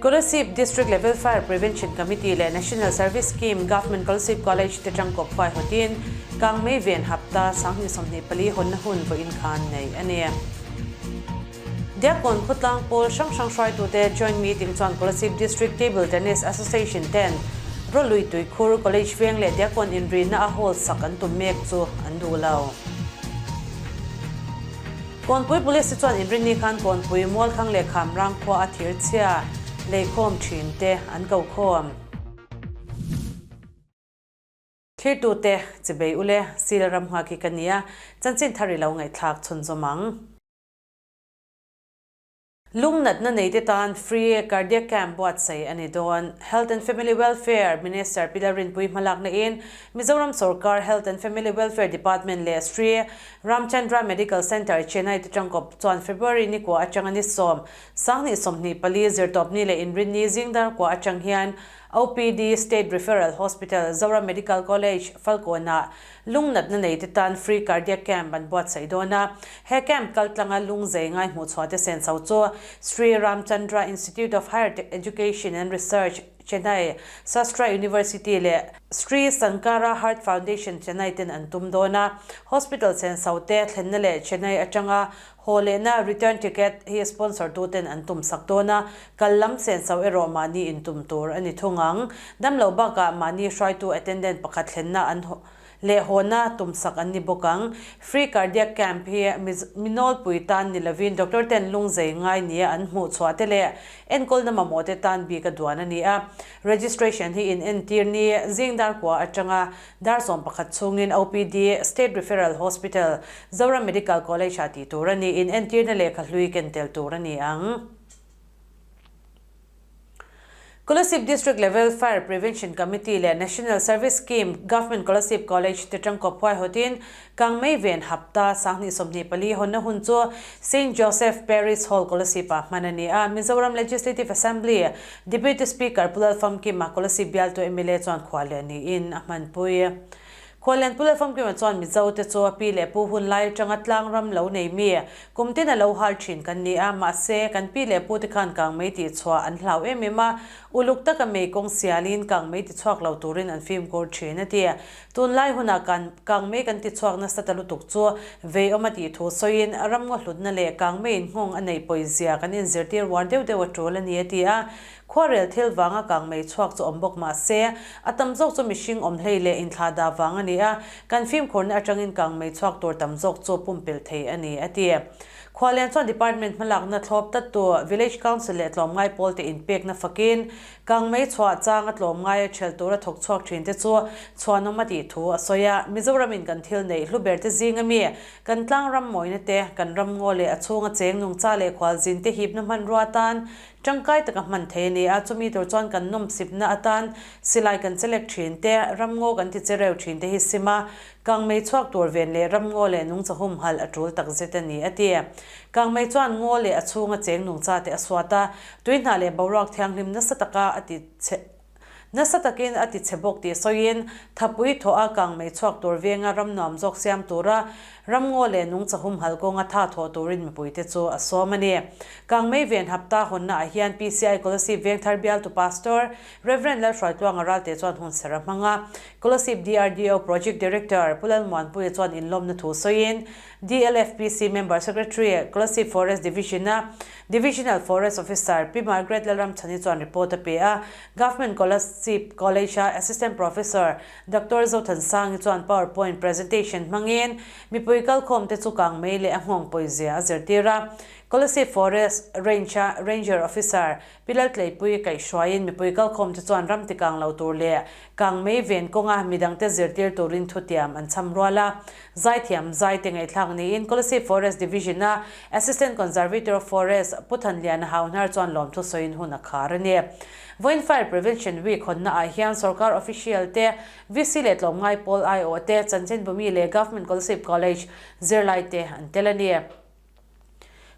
Kolasib District Level Fire Prevention Committee leh National Service Scheme Government Kolasib College te tangkawp huaihawtin Kangmei ven hapta 2024 hawnna hun vawiin khan nei a ni. Diakkawn khawtlang pawl hrang hrang hruaitute joint meeting chuan Kolasib District Table Tennis Association ten Rawlui Tuikhur College veng leh Diakkawn inrina a hall sak an tum mek chu an duh lo. Kawnpui Police te chuan inrinni khan Kawnpui Mualkhang leh Khamrang khua a thir chhia leikhawm thin te an ko khawm. Thirtute chibei ule Sil ram nghak hi ka nia, chanchin thar i lo ngaihthlak chhunzawm ang. Lung natna nei te tan free cardiac camp buatsaih a ni dawn. Health and Family Welfare Minister Pi Lalrinpuii hmalakna in Mizoram sorkar Health and Family Welfare Department leh Sri Ramchandra Medical Centre, Chennai te tangkawp chuan February ni kua atanga ni sawm, 2024 zirtawpni leh inrinni zingdar kua atang hian OPD, State Referral Hospital, Zoram Medical College, Falkawnah Lung natna nei te tan free cardiac camp an buatsaih dawn a. He camp kal tlanga lung zei ngai hmuh chhuah te senso chu Sri Ramchandra Institute of Higher Education and Research, Chennai, Sastra University leh Sri Sankara Heart Foundation, Chennai ten an tum dawn a. Hospital senso te thlenna leh Chennai atanga haw lehna return ticket hi sponsor tu ten an tum sak dawn a, kal lam senso erawh mahni intum tur a ni thung ang. Damlo bakah mahni hruaitu attendant pakhat thlenna an leh hawna tum sak an ni bawk ang. Free cardiac camp hi mi nawlpui tan ni lovin doctor ten lung zei ngai nia an hmuh chhuah te leh enkawlna mamawh te tan bik a duan a ni a. Registration hi in entir ni zing dar kua atanga Dar 11 chhungin OPD, State Referral Hospital, Zoram Medical College ah tih tur a ni. Inentirna lehkha hlui ken tel tur a ni ang. Kolasib District Level Fire Prevention Committee leh National Service Scheme, Government Kolasib College te tangkawp huaihawtin Kangmei ven hapta 2024 hawnna hun chu Saint Joseph Parish Hall Kolasib ah hman a ni a. Mizoram Legislative Assembly Deputy Speaker Pu Lalfamkima Kolasib bialtu mla chuan khuallian niin a hmanpui. Khuallian Pu Lalfamkima chuan Mizo te chu pi leh pu hun lai atanga tlang ram lo nei mi kum tin a lo hal thin kan ni a, mahse kan pi leh pu te khan kangmei tih chhuah an hlau em em a, uluk taka mei kawng sialin kangmei ti chhuak lo turin an fimkhur thin a ti. Tunlai hunah kan kangmei kan ti chhuak nasa ta lutuk chu veiawm a tih thu sawiin ramngaw hlutna leh kangmei inhmawng a neih pawizia kan inzirtir uar deuh deuh a tul a ni a ti a. Khuarel thil vanga kangmei chhuak chu awm bawk mah se, a tam zawk chu mihring awm hlei leh inthlah dah vang a ni a, kan fimkhurna atangin kangmei chhuak tur tam zawk chu pumpelh thei a ni a ti. Khualian chuan department hmalakna thlawp tattu Village Council leh tlawmngai pawlte inpekna fakin Kangmei chhuah chang a tlawm ngai a ṭhelh tur a thawk chhuak ṭhin te chu chhuanawm a tih thu a sawi a. Mizoram in kan thil neih hlu ber te zing a mi, kan tlang ram mawina te, kan ram ngaw leh a chhung a cheng nungcha leh khualzin te hipna hmanrua atan ṭangkai taka hman thei a ni a. Chumi tur chuan kan nawmsipna atan silai kan chelek ṭhin te, ram ngaw kan ti chereu ṭhin te hi sim a, Kangmei chhuak tur ven leh ram ngaw leh nungcha humhalh a ṭul takzet a ni, a ti. Kangmei chuan ngaw leh a chhunga cheng nungcha te a suat a, tuihnah leh boruak thianghlim nasa taka a ti chhe nasa takin a ti chhe bawk tih sawiin, thapui thawh a kangmei chhuak tur venga ram nuam zawk siam tura ram ngaw leh nungcha humhalh kawnga tha thawh turin mipuite chu a sawm a ni. Kangmei ven hapta hawnnaah hian PCI Kolasib Vengthar bialtu Pastor Rev. Lalhruaitluanga Ralte chuan hun ser a hmang a, Kolasib DRDO Project Director Pu Lalmuanpuia chuan inlawmna thu sawiin DLFPC Member Secretary, Kolasib Forest Division-a Divisional Forest Officer Pi Margaret Lalramchhani chuan report a pe a. Government Kolasib College-a Assistant Professor Doctor Zothansangi chuan PowerPoint presentation hmangin mipui kalkhawmte chu kangmei leh a nghawng pawizia a zirtir a. Kolasib Forest Range-a Ranger Officer Pi Laltleipui kaihhruaiin mipui kalkhawm te chuan ram tikang lo tur leh kangmei ven kawnga midangte zirtir turin thutiam an chham rual a. Zaithiam zai te ngaihthlak niin Kolasib Forest Division-a Assistant Conservator of Forest Pu Thanliana Hauhnar chuan lawmthu sawiin hun a khar a ni. Vawiin Fire Prevention Week hawnna ah hian sorkar official te, VC leh tlawmngai pawl aiawh te, chanchinbumi leh Government Kolasib College zirlai te an tel a ni.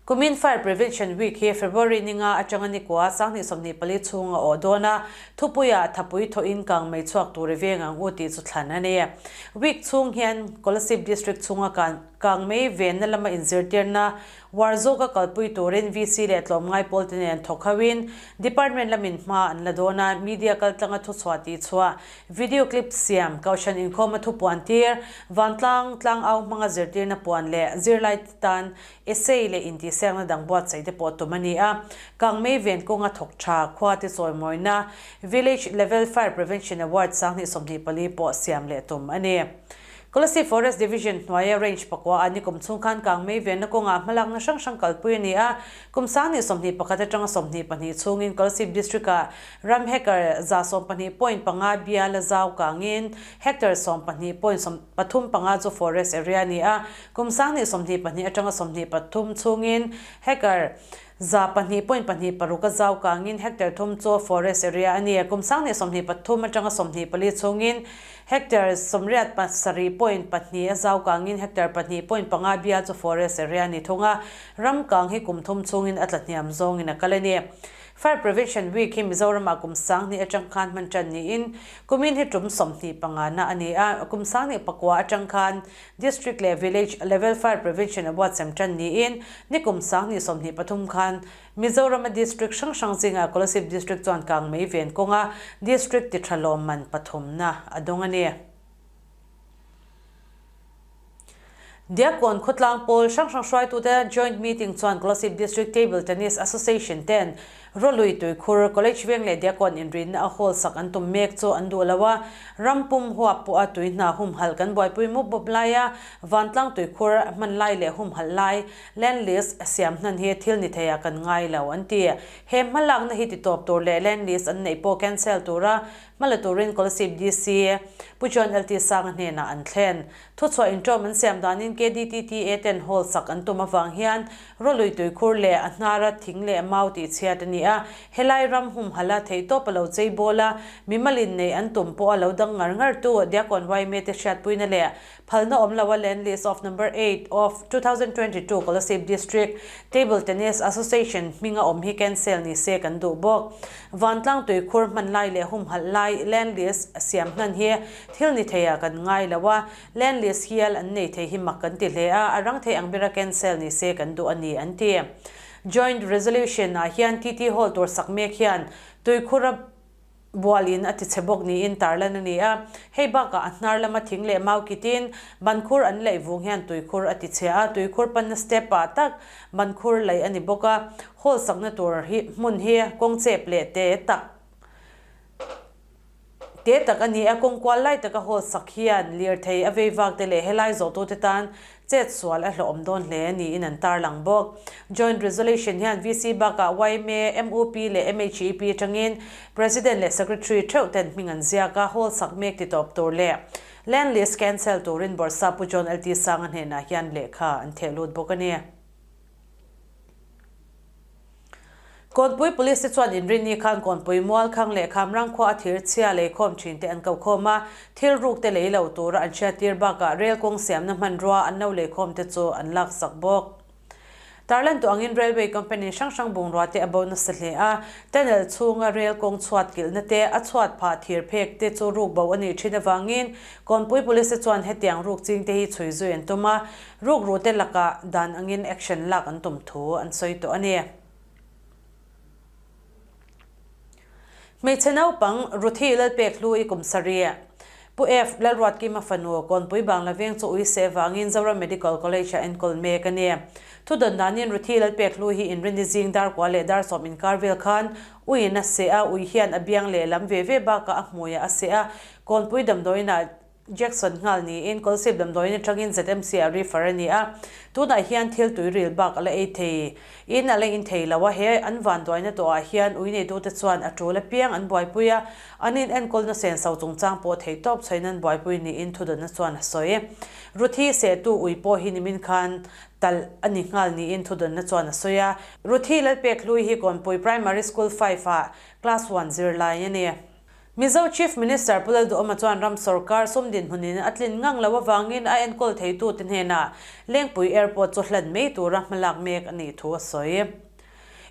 Kumin Fire Prevention Week hi February ninga atanga nikua 2024 chhunga awh dawn a, thupuiah thapui thawhin kang mei chhuak tur i veng ang u tih chu thlan a ni. Week chhung hian Kolasib District chhunga kang mei venna lama inzirtirna War zawka kalpui turin VC leh tlawmngai pawlte nen thawk hoin Department lamin hma an la dawn a, media kaltlanga thuchhuah tihchhuah, video clip siam, kohhran inkhawma thupuan tir, vantlang tlangau hmanga zirtirna puan leh zirlai te tan essay leh intihsiakna dang buatsaih te pawh tum a ni a. Kangmei ven kawnga thawk tha khua te chawimawina Village Level Fire Prevention Award 2024 pawh siam leh tum a ni. Kolasib Forest Division hnuaia Range pakua ah nikum chhung khan kangmei venna kawngah hmalakna hrang hrang kalpui a ni a, kum 2021 atanga 22 chhungin Kolasib District ah ram hectare 12.5 bial a zau kangin hectare 12.35 chu forest area a ni a, kum 2022 atanga 23 chhungin hectare 2.26 a zau kangin hectare thum chu forest area a ni. Kum 2023 atanga 24 chhungin hectare 87.2 a zau kangin hectare 2.5 bial chu forest area a ni thung a, ram kang hi kum thum chhungin a tla hniam zawngin a kal a ni. Fire Prevention Week hi Mizoramah kum 2000 atang khan hman tan niin kumin hi tum 25 na a ni a, kum 2009 atang khan District leh Village Level Fire Prevention Award sem tan niin nikum 2023 khan Mizorama District hrang hrang zingah Kolasib District chuan kangmei ven kawnga District ti tha lawmman pathumna a dawng a ni. Diakkawn khawtlang pawl hrang hrang hruaitute Joint Meeting chuan Kolasib District Table Tennis Association ten Rawlui Tuikhur, College veng leh Diakkawn inrinna a hall sak an tum mek chu an duh lo a, ram pum huap pawha tui hna humhalh kan buaipui mup mup laia vantlang tuikhur hman lai leh humhalh lai, land lease, siam hnan hi thil ni theiah kan ngai lo an ti. He hmalakna hi titawp tur leh land lease an neih pawh cancel tura hmala turin Kolasib DC Pu John LT Sanga hnenah an thlen. Thuchhuah inṭawm an siam danin KDTTA ten hall sak an tum avang hian Rawlui tuikhur leh a hnara thing leh mau tih chhiat a ni a, helai ram humhalh a theihtawp a lo chei bawl a, mimalin neih an tum pawh a lo dang ngar ngar tu Diakon Waime te hriatpuina leh phalna awm lo a Land List of Number 8 of 2022 Kolasib District Table Tennis Association hminga awm hi cancel ni se kan duh bawk. Vantlang tuikhur hman lai leh humhalh lai Land List siam hnan hi Thil ni theiah kan ngai lo a, land lease hial an nei thei hi mak kan ti hle a, a rang thei ang bera cancel ni se kan duh a ni an ti. Joint Resolution ah hian TT Hall tur sak mek hian tuikhura bual in a ti chhe bawk niin tarlan a ni a, hei bakah a hnar lama thing leh mau kitin bankhur an laih vung hian tuikhur a ti chhe a, tuikhur panna step ah tak bankhur laih a ni bawk a, hall sakna tur hi hmun hi kawng chep leh te tak Te tak a ni a, kawng kual lai taka hall sak hian lirthei a vei vak te leh helai zawhtute tan chet sual a hlawhawm dawn hle niin an tarlang bawk. Joint Resolution hian VC bakah yma, mup leh MHEP atangin President leh Secretary theuh ten hming an ziak a, hall sak mek ti tawp tur leh Land Lease cancel turin Bawrhsap Pu John LT Sanga hnenah hian lehkha an theh lut bawk a ni. Kawnpui Police te chuan inrinni khan Kawnpui Mualkhang leh Khamrang khua a thir chhia leikhawm thin te an ko khawm a, thil ruk te lei lo tura an hriattir bakah rel kawng siamna hmanrua an lo leikhawm te chu an laksak bawk. Tarlan tawh angin Railway Company hrang hrang bungrua te a bo nasa hle a, tunnel chhunga rel kawng chhuat kilhna te, a chhuat phah thir phek te chu ruk bo a nih thin avangin Kawnpui Police te chuan hetiang ruk ching te hi chhui zui an tum a, Rukru te lakah dan angin action lak an tum thu an sawi tawh a ni. Hmeichhe naupang Ruthi Lalpek Hlu i kum sarih. Pu F. Lalruatkima fanu Kawnpui Bangla veng chu ui seh vangin Zoram Medical College-ah enkawl mek a ni. Thudawn danin Ruthi Lalpek Hlu hi inrinni zing dar kua leh dar sawm inkar vel khan uiin a seh a, ui hian a biang leh lam ve ve bakah a hmuiah a seh a, Kawnpui damdawiinah Jackson nghal niin Kawlsip damdawiin atangin ZMC ah refer a ni a, tunah hian thil tuiril bak a la ei thei in a la in thei lo a, he an vanduaina tawhah hian ui neitute chuan a tul apiang an buaipui a, an in enkawlna senso chungchang pawh theihtawp chhain an buaipui niin thudawnna chuan a sawi. Ruthi sehtu ui pawh hi nimin khan talh a ni nghal niin thudawnna chuan a sawi a. Ruthi Lalpek Hlui hi Kawnpui Primary School 5 ah Class 1 zirlai a ni. Mizo Chief Minister Pu Lalduhawma chuan ram sorkar sum dinhmunin a tlin ngang loh avangin a enkawl theitute hnenah Lengpui Airport chu hlan mai tura hmalak mek a nih thu a sawi.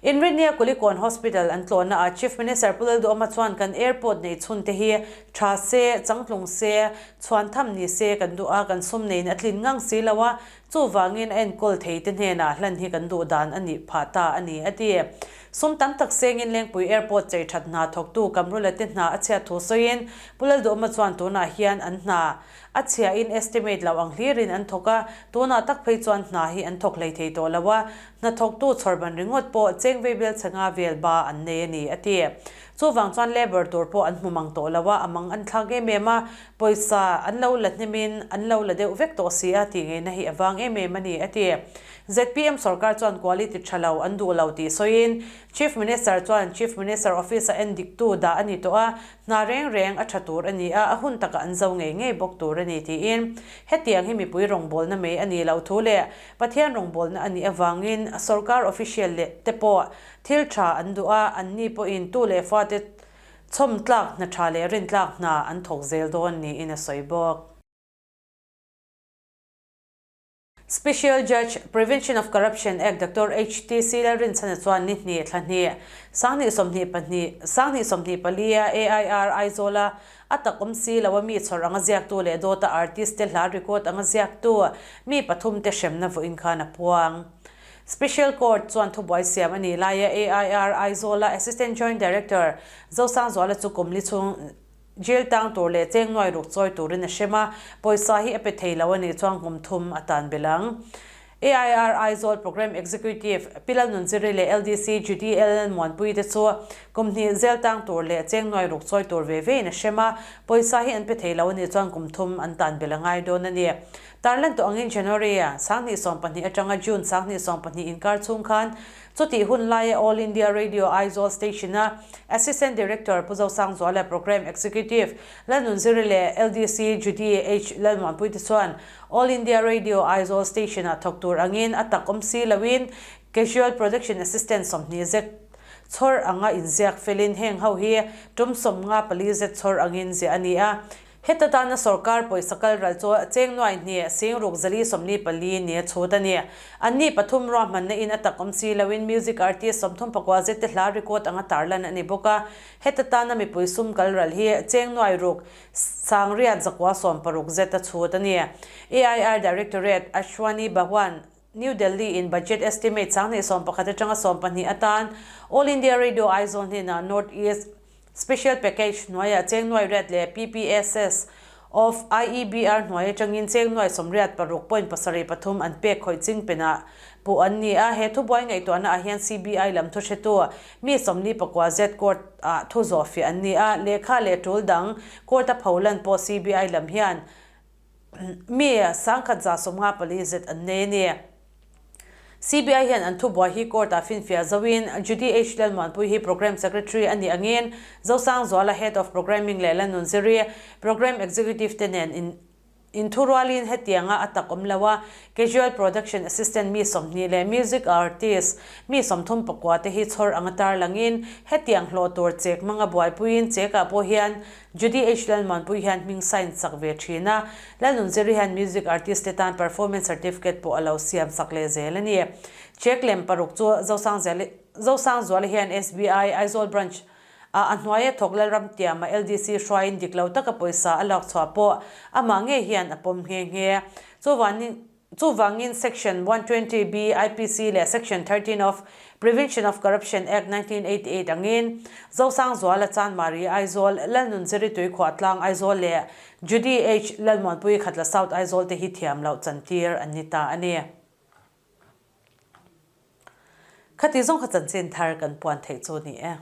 Inrinnia Kulikawn Hospital an tlawhnaah Chief Minister Pu Lalduhawma chuan kan airport nei chhunte hi tha se, changtlung se, chhuan tham ni se kan duh a, kan sum neiin a tlin ngang si lo a, Chuvangin a enkawl theite hnenah hlan hi kan duh dan a nih phah ta a ni, a ti. Sum tam tak sengin Lengpui Airport chei that hna thawktu Kamrula te hna a chhiat thu sawiin Pu Lalduhma chuan tunah hian an hna a chhiahin estimate lo ang hlirin an thawk a, tunah tak phei chuan hna hi an thawk hlei thei tawh lo a, hna thawktu chhawrban ringawt pawh cheng vei bel chhenga vel ba an nei a ni, a ti. Chuvang chuan labour tur pawh an hmu mang tawh lo a, a mang an thlak em em a, Pawisa an lo la hnemin an lo la deuh vek tawh si a tih ngeina hi a vang em em a ni, a ti. Zpm sorkar chuan quality tha lo an duh lo tih sawiin Chief Minister chuan Chief Minister Office a en diktu dah a ni tawh a, hna reng reng a tha tur a ni a, a hun takah an zo ngei ngei bawk tur a ni tiin hetiang hi mipui rawngbawlna mai a nih loh thu leh Pathian rawngbawlna a nih avangin sorkar official leh te pawh thil tha an duh a, anni pawhin tu leh fate Chhawm tlak hna tha leh rin tlak hna an thawk zel dawn niin a sawi bawk. Special Judge, Prevention of Corruption Act Doctor HTC Lalrinchhana chuan ni hnih thla hnih, 2022, 2024 a AIR Aizawl-a a tak awm si lo a mi chhawr anga ziaktu leh dawta artist te hla record anga ziaktu mi pathum te hremna vawiin khan a puang. Special Court chuan thubuai siam a nih laia AIR Aizawl-a Assistant Joint Director Zosangzuala chu kum li chhung jail tang tur leh cheng nuai ruk chawi turin a hrem a, pawisa hi a pe thei lo a nih chuan kum thum a tan belh ang. AIR Aizawl Programme Executive Pi Lalnunziri leh LDC Judy Lalmuanpui te chu kum hnih jail tang tur leh cheng nuai ruk chawi tur ve vein a hrem a, pawisa hi an pe thei lo a nih chuan kum thum an tan belh a ngai dawn a ni. Tarlan tawh angin January a 2012 atanga June 2020 inkar chhung khan chutih hun laia All India Radio Aizawl Station a Assistant Director Pu Zosangzuala Programme Executive Lalnunziri leh LDC Judy H Lalmuanpui te chuan All India Radio Aizawl Station ah thawk tur angin a tak awm si loin Casual Production Assistant 20 zet chhawr anga inziak felin heng ho hi tum 54 zet chhawr angin ziah a ni a. Heta tana sorkar pawisa kal ral chu cheng nuai hnih sing ruk 444 ni a chhut a ni. Anni pathum ruahmanna in a tak awm si loin music artist 34 zet te hla record anga tarlan a ni bawk a. Heta tana mipui sum kal ral hi cheng nuai ruk 9,960 zet a chhut a ni. AIR Directorate Ashwani Bhagwan, New Delhi in Budget Estimate 2011 atanga 12 atan All India Radio Aizawl hnenah North East Special Package hnuaiah cheng nuai riat leh PPSS of IEBR hnuai atangin cheng nuai 86 point pasarih pathum an pek khawih ching penah puh an ni a. He thubuai ngaihtuahna ah hian CBI lam thuhretu mi 49 zet court ah thu zawhfiah an ni a, lehkha leh tul dang court a pholan pawh CBI lam hian Mi 1154 zet an nei a ni. CBI hian an thubuai hi court ah finfiah zoin Judy H Lalmuanpui hi Programme Secretary a nih angin Zosangzuala Head of Programming leh Lalnunziri Programme Executive te nen in inthurualin hetianga a tak awm lo a, Casual Production Assistant mi 20 leh Music Artist mi 39 te hi chhawr anga tarlangin hetiang hlawh tur chek hmanga buaipuiin chekah pawh hian Judy H Lalmuanpui hian hming sign sak ve thin a, Lalnunziri hian music artist te tan performance certificate pawh a lo siam sak leh zel a ni. Check lem paruk chu Zosangzuala hian SBI, Aizawl Branch ah a hnuaia thawk Lalramtiama LDC hruaiin dik lo taka pawisa a lak chhuah pawh amah ngei hian a pawm nghe nghe. Chuvangin. Chuvangin Section 120 B IPC leh Section 13 of Prevention of Corruption Act 1988 angin Zosangzuala Chanmari Aizawl, Lalnunziri Tuikhuah Tlang Aizawl leh Judy H Lalmuanpui Khatla South Aizawl te hi thiam loh chantir an ni ta a ni. Khati zawng kha chanchin thar kan puan theih chu ni e.